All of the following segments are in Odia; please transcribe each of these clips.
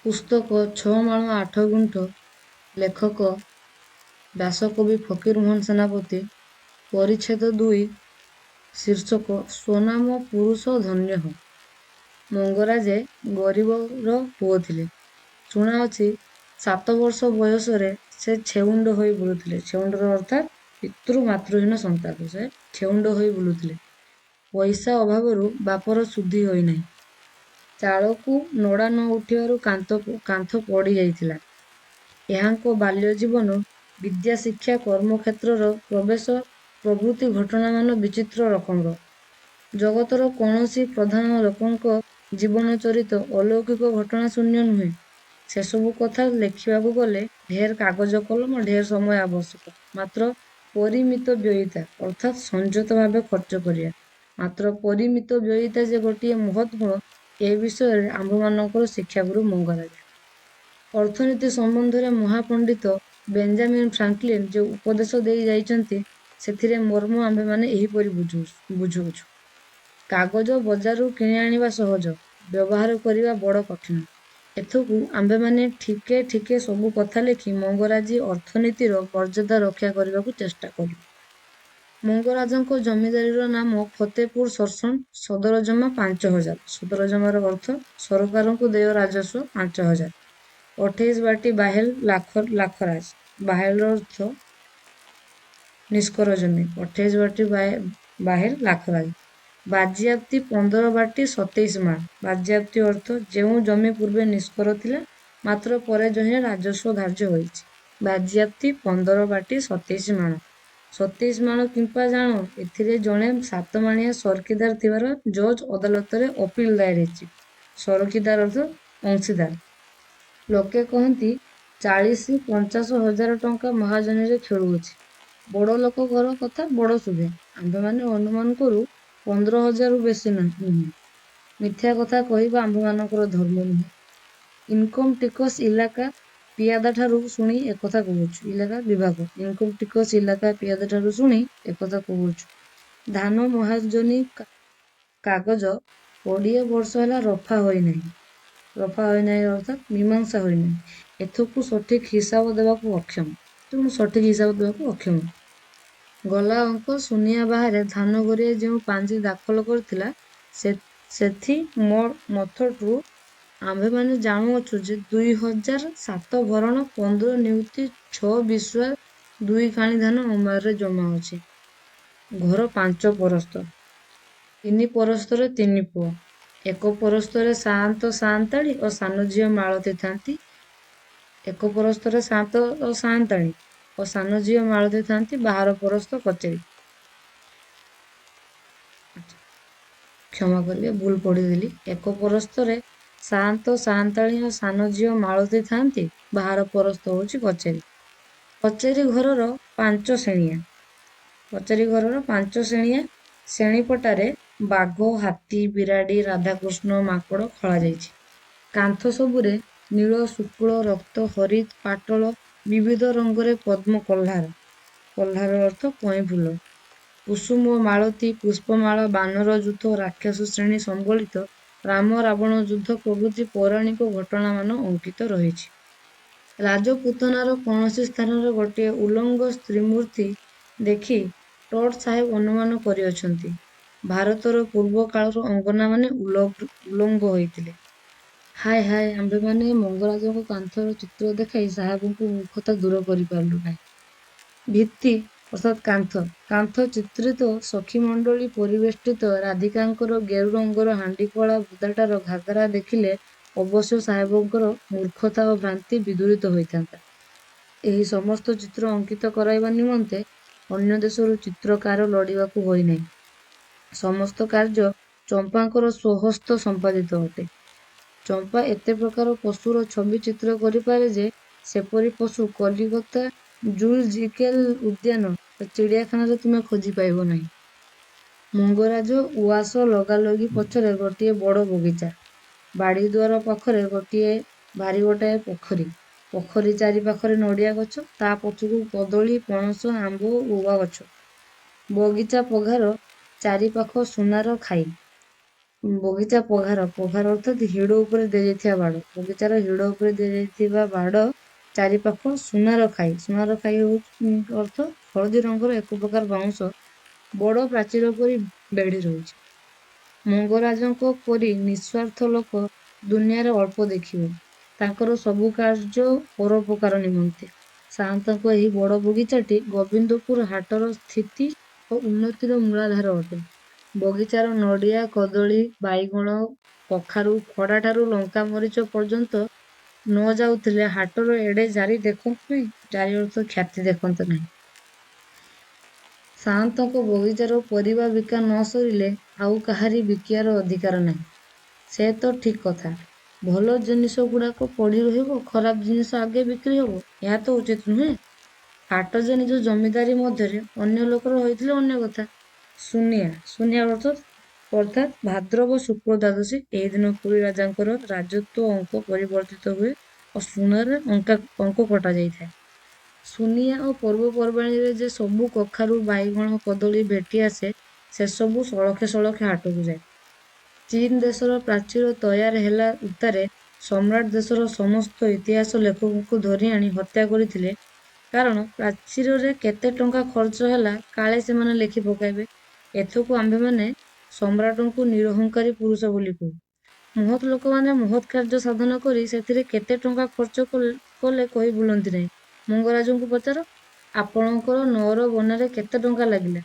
ପୁସ୍ତକ 6 ମାଣ 8 ଗୁଣ୍ଠ, ଲେଖକ ବ୍ୟାସକବି ଫକୀରମୋହନ ସେନାପତି, ପରିଚ୍ଛେଦ 2, ଶୀର୍ଷକ ସ୍ୱନାମ ପୁରୁଷ ଧନ୍ୟ ହୋ। ମଙ୍ଗରାଜେ ଗରିବର ପୁଅ ଥିଲେ। ଶୁଣାଅଛି, 7 ବର୍ଷ ବୟସରେ ସେ ଛେଉଣ୍ଡ ହୋଇ ବୁଲୁଥିଲେ। ଛେଉଣ୍ଡର ଅର୍ଥାତ୍ ପିତୃ ମାତୃହୀନ ସନ୍ତାନ। ସେ ଛେଉଣ୍ଡ ହୋଇ ବୁଲୁଥିଲେ। ପଇସା ଅଭାବରୁ ବାପର ଶୁଦ୍ଧି ହୋଇନାହିଁ। ଚାଳକୁ ନଡ଼ା ନ ଉଠିବାରୁ କାନ୍ଥ ପଡ଼ିଯାଇଥିଲା। ଏହାଙ୍କ ବାଲ୍ୟଜୀବନ, ବିଦ୍ୟାଶିକ୍ଷା, କର୍ମକ୍ଷେତ୍ରର ପ୍ରବେଶ ପ୍ରଭୃତି ଘଟଣାମାନ ବିଚିତ୍ର ରକମର। ଜଗତର କୌଣସି ପ୍ରଧାନ ଲୋକଙ୍କ ଜୀବନଚରିତ ଅଲୌକିକ ଘଟଣାଶୂନ୍ୟ ନୁହେଁ। ସେସବୁ କଥା ଲେଖିବାକୁ ଗଲେ ଢେର କାଗଜ କଲମ, ଢେର ସମୟ ଆବଶ୍ୟକ। ମାତ୍ର ପରିମିତବ୍ୟୟିତା ଅର୍ଥାତ୍ ସଂଯତ ଭାବେ ଖର୍ଚ୍ଚ କରିବା। ମାତ୍ର ପରିମିତବ୍ୟୟିତା ଯେ ଗୋଟିଏ ମହତ୍ ଗୁଣ, ଏ ବିଷୟରେ ଆମ୍ଭମାନଙ୍କର ଶିକ୍ଷାଗୁରୁ ମଙ୍ଗରାଜେ। ଅର୍ଥନୀତି ସମ୍ବନ୍ଧରେ ମହାପଣ୍ଡିତ ବେଞ୍ଜାମିନ୍ ଫ୍ରାଙ୍କଲିନ୍ ଯେଉଁ ଉପଦେଶ ଦେଇ ଯାଇଛନ୍ତି, ସେଥିର ମର୍ମ ଆମ୍ଭେମାନେ ଏହିପରି ବୁଝୁଅଛୁ। କାଗଜ ବଜାରରୁ କିଣିଆଣିବା ସହଜ, ବ୍ୟବହାର କରିବା ବଡ଼ କଠିନ। ଏଥକୁ ଆମ୍ଭେମାନେ ଠିକେ ଠିକେ ସବୁ କଥା ଲେଖି ମଙ୍ଗରାଜୀ ଅର୍ଥନୀତିର ମର୍ଯ୍ୟାଦା ରକ୍ଷା କରିବାକୁ ଚେଷ୍ଟା କଲୁ। ମଙ୍ଗରାଜଙ୍କ ଜମିଦାରୀର ନାମ ଫତେପୁର ସରସଣ, ସଦର ଜମା 5,000। ସଦର ଜମାର ଅର୍ଥ ସରକାରଙ୍କୁ ଦେୟ ରାଜସ୍ୱ 5,000। 28 ବାଟି ବାହେଲ ଲାଖରାଜ। ବାହେଲର ଅର୍ଥ ନିଷ୍କର ଜମି। 28 ବାଟି ବାହେଲ ଲାଖରାଜ। ବାଜିଆପ୍ତି 15 ବାଟି 27 ମାଣ। ବାଜିଆପ୍ତି ଅର୍ଥ ଯେଉଁ ଜମି ପୂର୍ବେ ନିଷ୍କର ଥିଲା, ମାତ୍ର ପରେ ଯହିଁରେ ରାଜସ୍ୱ ଧାର୍ଯ୍ୟ ହୋଇଛି। ବାଜିଆପ୍ତି 15 ବାଟି 27 ମାଣ। 27 ମାଣ କିମ୍ପା ଜାଣ, ଏଥିରେ ଜଣେ ସାତମାଣିଆ ସରକିଦାର ଥିବାର ଜଜ୍ ଅଦାଲତରେ ଅପିଲ ଦାଏର ହେଇଛି। ସରକିଦାର ଅର୍ଥ ଅଂଶୀଦାର। ଲୋକେ କହନ୍ତି, 40-50 ହଜାର ଟଙ୍କା ମହାଜନୀରେ ଖେଳୁଅଛି। ବଡ଼ଲୋକ ଘର କଥା ବଡ଼ ଶୁଭେ। ଆମ୍ଭେମାନେ ଅନୁମାନ କରୁ, 15 ହଜାରରୁ ବେଶୀ ନୁହେଁ। ମିଥ୍ୟା କଥା କହିବା ଆମ୍ଭମାନଙ୍କର ଧର୍ମ ନୁହେଁ। ଇନକମ୍ ଟିକସ ଇଲାକା ପିଆଦାଠାରୁ ଶୁଣି ଏକଥା କହୁଅଛୁ। ଇଲାକା ବିଭାଗ। ଇନକମ୍ ଟିକସ ଇଲାକା ପିଆଦାଠାରୁ ଶୁଣି ଏକଥା କହୁଅଛୁ। ଧାନ ମହାଜନୀ କାଗଜ 20 ବର୍ଷ ହେଲା ରଫା ହୋଇନାହିଁ। ରଫା ହୋଇନାହିଁ ଅର୍ଥାତ୍ ମୀମାଂସା ହୋଇନାହିଁ। ଏଥକୁ ସଠିକ ହିସାବ ଦେବାକୁ ଅକ୍ଷମ। ତେଣୁ ସଠିକ ହିସାବ ଦେବାକୁ ଅକ୍ଷମ। ଗଲା ଅଙ୍କ ସୁନିଆ ବାହାରେ ଧାନଘରିଆ ଯେଉଁ ପାଞ୍ଜି ଦାଖଲ କରିଥିଲା, ସେଥି ମଥଟରୁ ଆମ୍ଭେମାନେ ଜାଣୁଅଛୁ ଯେ 2,007 ଭରଣ 15 ନିୟୁତ 6 ବିଶ୍ଵା 2 କାଣି ଧାନ ଅମାରରେ ଜମା ଅଛି। ଘର 5 ପରସ୍ତ। ତିନି ପରସ୍ତରେ ତିନି ପୁଅ। ଏକ ପରସ୍ତରେ ସାଆନ୍ତ ସାଆନ୍ତାଣୀ ଓ ସାନ ଝିଅ ମାଳତୀ ଥାନ୍ତି। ଏକ ପରସ୍ତରେ ସାଆନ୍ତ ଓ ସାଆନ୍ତାଣୀ ଓ ସାନ ଝିଅ ମାଳତୀ ଥାନ୍ତି। ବାହାର ପରସ୍ତ କଚେରୀ। କ୍ଷମା କରିବେ, ଭୁଲ ପଢ଼ିଦେଲି। ଏକ ପରସ୍ତରେ ସାଆନ୍ତ ସାଆନ୍ତାଣୀ ଓ ସାନ ଝିଅ ମାଳତୀ ଥାନ୍ତି। ବାହାର ପରସ୍ତ ହେଉଛି କଚେରୀ। କଚେରୀ ଘରର ପାଞ୍ଚ ଶେଣିଆ। କଚେରୀ ଘରର ପାଞ୍ଚ ଶେଣିଆ। ଶେଣୀପଟାରେ ବାଘ, ହାତୀ, ବିରାଡ଼ି, ରାଧାକୃଷ୍ଣ, ମାଙ୍କଡ଼ ଖୋଳା ଯାଇଛି। କାନ୍ଥ ସବୁରେ ନୀଳ, ଶୁକ୍ଳ, ରକ୍ତ, ହରିତ୍, ପାଟଳ ବିବିଧ ରଙ୍ଗରେ ପଦ୍ମ କହ୍ଲାର। କହ୍ଲାର ଅର୍ଥ କଇଁ ଫୁଲ। କୁସୁମ, ମାଳତୀ, ପୁଷ୍ପମାଳା, ବାନର ଯୂଥ, ରାକ୍ଷସ ଶ୍ରେଣୀ ସମ୍ବଳିତ ରାମ ରାବଣ ଯୁଦ୍ଧ ପ୍ରଭୃତି ପୌରାଣିକ ଘଟଣାମାନ ଅଙ୍କିତ ରହିଛି। ରାଜପୁତନାର କୌଣସି ସ୍ଥାନରେ ଗୋଟିଏ ଉଲଙ୍ଗ ସ୍ତ୍ରୀମୂର୍ତ୍ତି ଦେଖି ଟଟ ସାହେବ ଅନୁମାନ କରିଅଛନ୍ତି, ଭାରତର ପୂର୍ବକାଳର ଅଙ୍ଗନାମାନେ ଉଲଙ୍ଗ ହୋଇଥିଲେ। ହାୟ ହାୟ, ଆମ୍ଭେମାନେ ମଙ୍ଗରାଜଙ୍କ କାନ୍ଥର ଚିତ୍ର ଦେଖାଇ ସାହେବଙ୍କ ମୂର୍ଖତା ଦୂର କରିପାରିଲୁ ନାହିଁ। ଭିତ୍ତି ଅର୍ଥାତ୍ କାନ୍ଥ। କାନ୍ଥ ଚିତ୍ରିତ ସଖୀମଣ୍ଡଳୀ ପରିବେଷ୍ଟିତ ରାଧିକାଙ୍କର ଗେରୁରଙ୍ଗର ହାଣ୍ଡିକଳା ବୁଦାଟାର ଘାଘରା ଦେଖିଲେ ଅବଶ୍ୟ ସାହେବଙ୍କର ମୂର୍ଖତା ଓ ଭ୍ରାନ୍ତି ବିଦୂରିତ ହୋଇଥାନ୍ତା। ଏହି ସମସ୍ତ ଚିତ୍ର ଅଙ୍କିତ କରାଇବା ନିମନ୍ତେ ଅନ୍ୟ ଦେଶରୁ ଚିତ୍ରକାର ଲୋଡ଼ିବାକୁ ହୋଇନାହିଁ। ସମସ୍ତ କାର୍ଯ୍ୟ ଚମ୍ପାଙ୍କର ସ୍ୱହସ୍ତ ସମ୍ପାଦିତ ଅଟେ। ଚମ୍ପା ଏତେ ପ୍ରକାର ପଶୁର ଛବି ଚିତ୍ର କରିପାରେ ଯେ, ସେପରି ପଶୁ କଲିକତା ଜୁଲଜିକେଲ ଉଦ୍ୟାନ ଚିଡ଼ିଆଖାନାରେ ତୁମେ ଖୋଜି ପାଇବ ନାହିଁ। ମଙ୍ଗରାଜ ଉଆସ ଲଗାଲଗି ପଛରେ ଗୋଟିଏ ବଡ଼ ବଗିଚା। ବାଡ଼ିଦୁଆର ପାଖରେ ଗୋଟିଏ ଭାରି ଗୋଟାଏ ପୋଖରୀ। ପୋଖରୀ ଚାରିପାଖରେ ନଡ଼ିଆ ଗଛ, ତା ପଛକୁ କଦଳୀ, ପଣସ, ଆମ୍ବ ଓ ଗୁଆ ଗଛ। ବଗିଚା ପଘାର ଚାରିପାଖ ସୁନାର ଖାଇ। ବଗିଚା ପଘାର, ପଘାର ଅର୍ଥାତ୍ ହିଡ଼ ଉପରେ ଦିଆଯାଇଥିବା ବାଡ଼, ବଗିଚାର ହିଡ଼ ଉପରେ ଦିଆଯାଇଥିବା ବାଡ଼ ଚାରିପାଖ ସୁନାର ଖାଇ, ସୁନାର ଖାଇ ହେଉଛି ଅର୍ଥ ହଳଦୀ ରଙ୍ଗର ଏକ ପ୍ରକାର ବାଉଁଶ, ବଡ଼ ପ୍ରାଚୀର ପରି ବେଢ଼ି ରହିଛି। ମଙ୍ଗରାଜଙ୍କ ପରି ନିଃସ୍ୱାର୍ଥ ଲୋକ ଦୁନିଆରେ ଅଳ୍ପ ଦେଖିବ। ତାଙ୍କର ସବୁ କାର୍ଯ୍ୟ ପରୋପକାର ନିମନ୍ତେ। ସାଆନ୍ତଙ୍କ ଏହି ବଡ଼ ବଗିଚାଟି ଗୋବିନ୍ଦପୁର ହାଟର ସ୍ଥିତି ଓ ଉନ୍ନତିର ମୂଳାଧାର ଅଟେ। ବଗିଚାର ନଡ଼ିଆ, କଦଳୀ, ବାଇଗଣ, କଖାରୁ, ଖଡ଼ାଠାରୁ ଲଙ୍କା ମରିଚ ପର୍ଯ୍ୟନ୍ତ ନ ଯାଉଥିଲେ ହାଟର ଏଡ଼େ ଜାରି ଦେଖନ୍ତୁ ନାହିଁ, ଜାରି ଅର୍ଥ ଖ୍ୟାତି ଦେଖନ୍ତେ ନାହିଁ। ସାଆନ୍ତଙ୍କ ବଗିଚାର ପରିବା ବିକା ନ ସରିଲେ ଆଉ କାହାରି ବିକିବାର ଅଧିକାର ନାହିଁ। ସେ ତ ଠିକ୍ କଥା। ଭଲ ଜିନିଷଗୁଡ଼ାକ ପଡ଼ି ରହିବ, ଖରାପ ଜିନିଷ ଆଗେ ବିକ୍ରି ହେବ, ଏହା ତ ଉଚିତ ନୁହେଁ। ହାଟ ଯେ ନିଜ ଜମିଦାରୀ ମଧ୍ୟରେ, ଅନ୍ୟ ଲୋକର ହୋଇଥିଲେ ଅନ୍ୟ କଥା। ସୁନିଆ, ସୁନିଆ ଅର୍ଥ ଅର୍ଥାତ୍ ଭାଦ୍ରବ ଶୁକ୍ଳ ଦ୍ୱାଦଶୀ। ଏହି ଦିନ ପୁରୀ ରାଜାଙ୍କର ରାଜତ୍ୱ ଅଙ୍କ ପରିବର୍ତ୍ତିତ ହୁଏ ଓ ସୁନାରେ ଅଙ୍କ କଟାଯାଇଥାଏ। ସୁନିଆ ଓ ପର୍ବପର୍ବାଣୀରେ ଯେ ସବୁ କଖାରୁ, ବାଇଗଣ, କଦଳୀ ଭେଟି ଆସେ, ସେସବୁ ସଳଖେ ସଳଖେ ହାଟକୁ ଯାଏ। ଚୀନ ଦେଶର ପ୍ରାଚୀର ତୟାର ହେଲା ଉତ୍ତାରେ ସମ୍ରାଟ ଦେଶର ସମସ୍ତ ଇତିହାସ ଲେଖକଙ୍କୁ ଧରି ଆଣି ହତ୍ୟା କରିଥିଲେ, କାରଣ ପ୍ରାଚୀରରେ କେତେ ଟଙ୍କା ଖର୍ଚ୍ଚ ହେଲା କାଳେ ସେମାନେ ଲେଖି ପକାଇବେ। ଏଥକୁ ଆମ୍ଭେମାନେ ସମ୍ରାଟଙ୍କୁ ନିରହଙ୍କାରୀ ପୁରୁଷ ବୋଲି କହୁ। ମହତ୍ ଲୋକମାନେ ମହତ୍ କାର୍ଯ୍ୟ ସାଧନ କରି ସେଥିରେ କେତେ ଟଙ୍କା ଖର୍ଚ୍ଚ କଲେ କହି ବୁଲନ୍ତି ନାହିଁ। ମଙ୍ଗରାଜଙ୍କୁ ପଚାର, ଆପଣଙ୍କର ନଅର ବନାରେ କେତେ ଟଙ୍କା ଲାଗିଲା?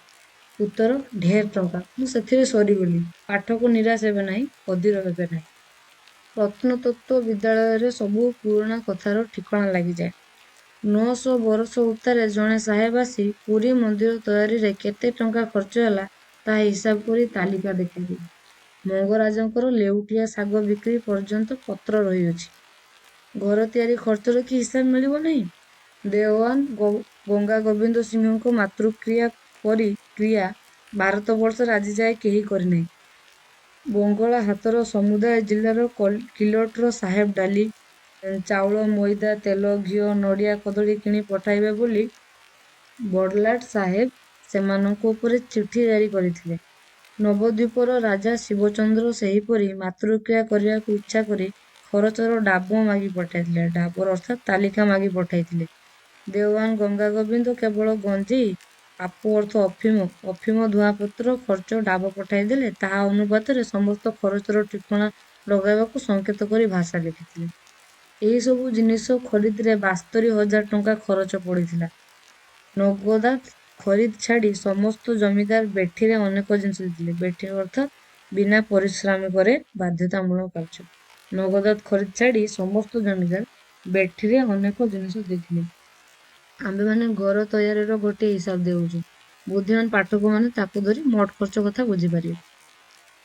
ଉତ୍ତର, ଢେର ଟଙ୍କା। ମୁଁ ସେଥିରେ ସରିଗଲି। ପାଠକ ନିରାଶ ହେବେ ନାହିଁ, ଅଧୀର ହେବେ ନାହିଁ। ପ୍ରତ୍ନତତ୍ତ୍ୱ ବିଦ୍ୟାଳୟରେ ସବୁ ପୁରୁଣା କଥାର ଠିକଣା ଲାଗିଯାଏ। 900 ବରଷ ଉତ୍ତାରେ ଜଣେ ସାହେବ ଆସି ପୁରୀ ମନ୍ଦିର ତୟାରିରେ କେତେ ଟଙ୍କା ଖର୍ଚ୍ଚ ହେଲା ତାହା ହିସାବ କରି ତାଲିକା ଦେଖାଇଦେଲେ। ମଙ୍ଗରାଜଙ୍କର ଲେଉଟିଆ ଶାଗ ବିକ୍ରି ପର୍ଯ୍ୟନ୍ତ ପତ୍ର ରହିଅଛି। ଘର ତିଆରି ଖର୍ଚ୍ଚର କି ହିସାବ ମିଳିବ ନାହିଁ? ଦେଓ୍ୱାନ ଗଙ୍ଗା ଗୋବିନ୍ଦ ସିଂହଙ୍କ ମାତୃକ୍ରିୟା ପରି କ୍ରିୟା ଭାରତବର୍ଷରେ ଆଜିଯାଏ କେହି କରିନାହିଁ। ବଙ୍ଗଳା ହାତର ସମୁଦାୟ ଜିଲ୍ଲାର କିଲଟର ସାହେବ ଡାଲି, ଚାଉଳ, ମଇଦା, ତେଲ, ଘିଅ, ନଡ଼ିଆ, କଦଳୀ କିଣି ପଠାଇବେ ବୋଲି ବଡ଼ଲାଟ ସାହେବ ସେମାନଙ୍କ ଉପରେ ଚିଠି ଜାରି କରିଥିଲେ। ନବଦ୍ୱୀପର ରାଜା ଶିବଚନ୍ଦ୍ର ସେହିପରି ମାତୃକ୍ରିୟା କରିବାକୁ ଇଚ୍ଛା କରି ଖରଚର ଡାବ ମାଗି ପଠାଇଥିଲେ। ଡାବର ଅର୍ଥାତ୍ ତାଲିକା ମାଗି ପଠାଇଥିଲେ। ଦେଓ୍ୱାନ ଗଙ୍ଗାଗୋବିନ୍ଦ କେବଳ ଗଞ୍ଜେଇ, ଆପୁ ଅର୍ଥ ଅଫିମ, ଅଫିମ ଧୂଆଁପତ୍ର ଖର୍ଚ୍ଚ ଡାବ ପଠାଇଦେଲେ, ତାହା ଅନୁପାତରେ ସମସ୍ତ ଖରଚର ଠିକଣା ଲଗାଇବାକୁ ସଂକେତ କରି ଭାଷା ଲେଖିଥିଲେ। ଏହିସବୁ ଜିନିଷ ଖରିଦରେ 72,000 ଟଙ୍କା ଖରଚ ପଡ଼ିଥିଲା। ନଗଦା ଖରିଦ ଛାଡ଼ି ସମସ୍ତ ଜମିଦାର ବେଠିରେ ଅନେକ ଜିନିଷ ଦେଇଥିଲେ। ବେଠି ଅର୍ଥାତ୍ ବିନା ପାରିଶ୍ରମିକରେ ବାଧ୍ୟତାମୂଳକ କାର୍ଯ୍ୟ। ନଗଦ ଖରିଦ ଛାଡ଼ି ସମସ୍ତ ଜମିଦାର ବେଠିରେ ଅନେକ ଜିନିଷ ଦେଇଥିଲେ। ଆମ୍ଭେମାନେ ଘର ତୟାରିର ଗୋଟିଏ ହିସାବ ଦେଉଛୁ। ବୁଦ୍ଧିମାନ ପାଠକମାନେ ତାକୁ ଧରି ମୋଟ ଖର୍ଚ୍ଚ କଥା ବୁଝିପାରିବେ।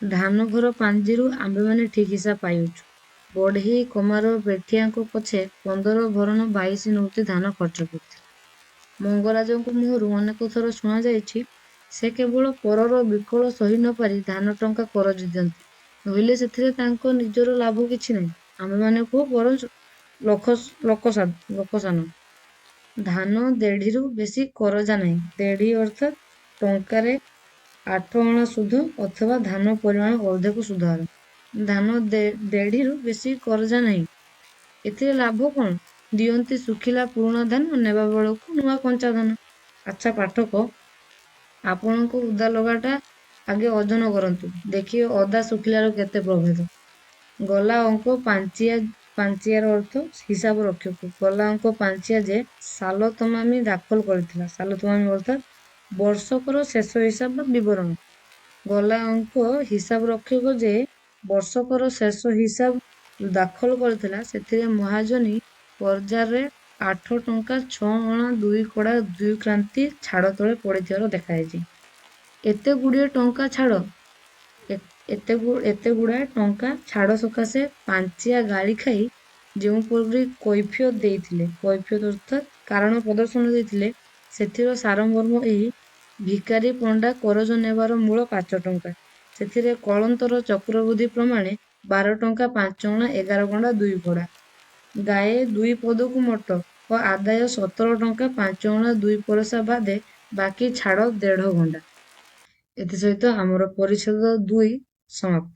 ଧାନ ଘର ପାଞ୍ଜିରୁ ଆମ୍ଭେମାନେ ଠିକ୍ ହିସାବ ପାଇଅଛୁ। ବଢ଼େଇ, କମାର, ବେଠିଆଙ୍କ ପଛେ 15 ଭରଣ 22 ନଉତି ଧାନ ଖର୍ଚ୍ଚ କରିଥିଲେ। ମଙ୍ଗରାଜଙ୍କ ମୁହଁରୁ ଅନେକ ଥର ଶୁଣାଯାଇଛି, ସେ କେବଳ ପରର ବିକଳ ସହି ନ ପାରି ଧାନ ଟଙ୍କା କରଜ ଦିଅନ୍ତି, ନୋହିଲେ ସେଥିରେ ତାଙ୍କ ନିଜର ଲାଭ କିଛି ନାହିଁ। ଆମ୍ଭେମାନେ କହୁ ବରଂ ଲୋକସାନ। ଧାନ ଦେଢ଼ିରୁ ବେଶୀ କରଜା ନାହିଁ। ଦେଢ଼ି ଅର୍ଥାତ୍ ଟଙ୍କାରେ 8 ଅଣା ସୁଧ ଅଥବା ଧାନ ପରିମାଣ ଅର୍ଦ୍ଧେକ ସୁଧହାର। ଧାନ ଦେଢ଼ିରୁ ବେଶୀ କରଜା ନାହିଁ। ଏଥିରେ ଲାଭ କ'ଣ? ଦିଅନ୍ତି ଶୁଖିଲା ପୁରୁଣା ଧାନ, ନେବା ବେଳକୁ ନୂଆ କଞ୍ଚା ଧାନ। ଆଚ୍ଛା ପାଠକ, ଆପଣଙ୍କ ଓଦା ଲଗାଟା ଆଗେ ଓଜନ କରନ୍ତୁ, ଦେଖିବେ ଓଦା ଶୁଖିଲାର କେତେ ପ୍ରଭେଦ। ଗଲା ଅଙ୍କ ପାଞ୍ଚିଆ, ପାଞ୍ଚିଆର ଅର୍ଥ ହିସାବ ରକ୍ଷକ। ଗଲା ଅଙ୍କ ପାଞ୍ଚିଆ ଯେ ସାଲତମାମି ଦାଖଲ କରିଥିଲା। ସାଲତମାମି ଅର୍ଥାତ୍ ବର୍ଷକର ଶେଷ ହିସାବ ବା ବିବରଣୀ। ଗଲା ଅଙ୍କ ହିସାବ ରକ୍ଷକ ଯେ ବର୍ଷକର ଶେଷ ହିସାବ ଦାଖଲ କରିଥିଲା, ସେଥିରେ ମହାଜନୀ କରଜାରେ 8 ଟଙ୍କା 6 ଅଣା 2 କଡ଼ା 2 କ୍ରାନ୍ତି ଛାଡ଼ ତଳେ ପଡ଼ିଥିବାର ଦେଖାଯାଇଛି। ଏତେ ଗୁଡ଼ିଏ ଟଙ୍କା ଛାଡ଼, ଏତେ ଗୁଡ଼ାଏ ଟଙ୍କା ଛାଡ଼ ସକାଶେ ପାଞ୍ଚିଆ ଗାଳି ଖାଇ ଯେଉଁପରି କୈଫିୟତ ଦେଇଥିଲେ, କୈଫିୟତ ଅର୍ଥାତ୍ କାରଣ ପ୍ରଦର୍ଶନ ଦେଇଥିଲେ, ସେଥିର ସାରମର୍ମ ଏହି: ଭିକାରୀ ପଣ୍ଡା କରଜ ନେବାର ମୂଳ 5 ଟଙ୍କା, ସେଥିରେ କଳନ୍ତର ଚକ୍ରବୃଦ୍ଧି ପ୍ରମାଣେ 12 ଟଙ୍କା 5 ଅଣା 11 ଗଣ୍ଡା 2 କଡ଼ା, ଗାଏ 2 ପଦକୁ ମୋଟ ଓ ଆଦାୟ 17 ଟଙ୍କା 5 ଅଣା 2 ପରସା ବାଦେ ବାକି ଛାଡ଼ ଦେଢ଼ ଗଣ୍ଡା। ଏଥିସହିତ ଆମର ପରିଚ୍ଛେଦ 2 ସମାପ୍ତ।